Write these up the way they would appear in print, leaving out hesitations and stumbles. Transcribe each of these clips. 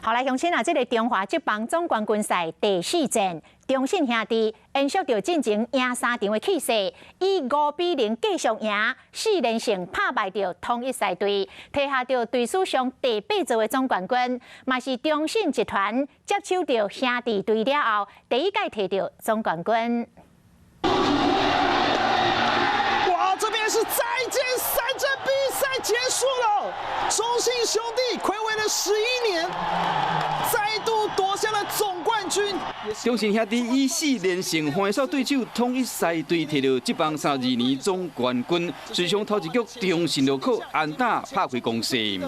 好來，鄉親啊，這个中華職棒總冠軍賽第四戰，中信兄弟延續著進前贏三場的氣勢，以5比0繼續贏，四連勝拍敗著統一獅隊，提下著隊史上第八座的總冠軍，嘛是中信集團接手著兄弟隊了後，第一屆提著總冠軍。哇，這邊是再見三振，比賽結束了。中信兄弟睽違了11年，再度奪下了總冠軍。中信兄弟以四連勝橫掃對手統一獅隊，提著職棒32年總冠軍。隨上頭一局中信就靠安打拍開攻勢。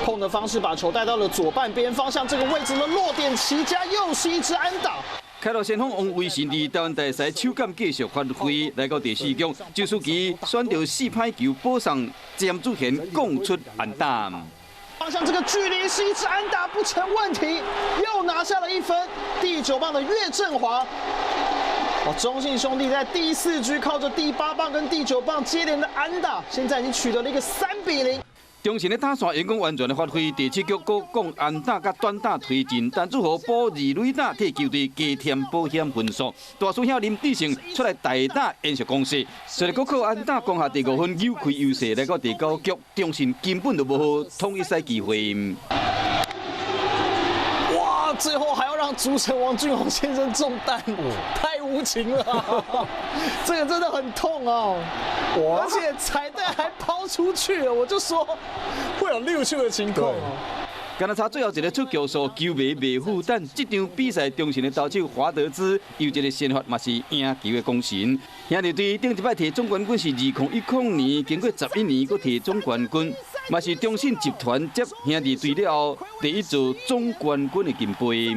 碰的方式把球帶到了左半邊方向，這個位置的落點齊佳，又是一支安打。開路先鋒王威晨佇台灣大賽手感繼續發揮，來到第四局，周思齊選著四拍球保送詹祖賢攻出安打。方向這個距離是一支安打不成問題，又拿下了一分。第九棒的岳振華，哇！中信兄弟在第四局靠着第八棒跟第九棒接連的安打，現在已經取得了一個3比0。中信的打線員工完全的發揮，第七局閣降安打佮短打推進，陳子豪補二壘打替球隊加添保險分數。大師兄林智勝出來代打延續攻勢，隨著閣靠安打攻下第五分，扭開優勢來到第九局，中信根本就無予統一獅機會。哇！最後還要讓主審王俊宏先生中彈，太無情了，這個真的很痛哦。而且彩帶還拋出去了，我就說會有六球的情況。敢若差最後一个出局數，球迷袂負擔。這場比賽中信的投手華德茲有一个先發，嘛是贏球的功臣。兄弟隊頂一擺提總冠軍是2010年，經過11年，閣提總冠軍，嘛是中信集團接兄弟隊了後第一座總冠軍的金杯。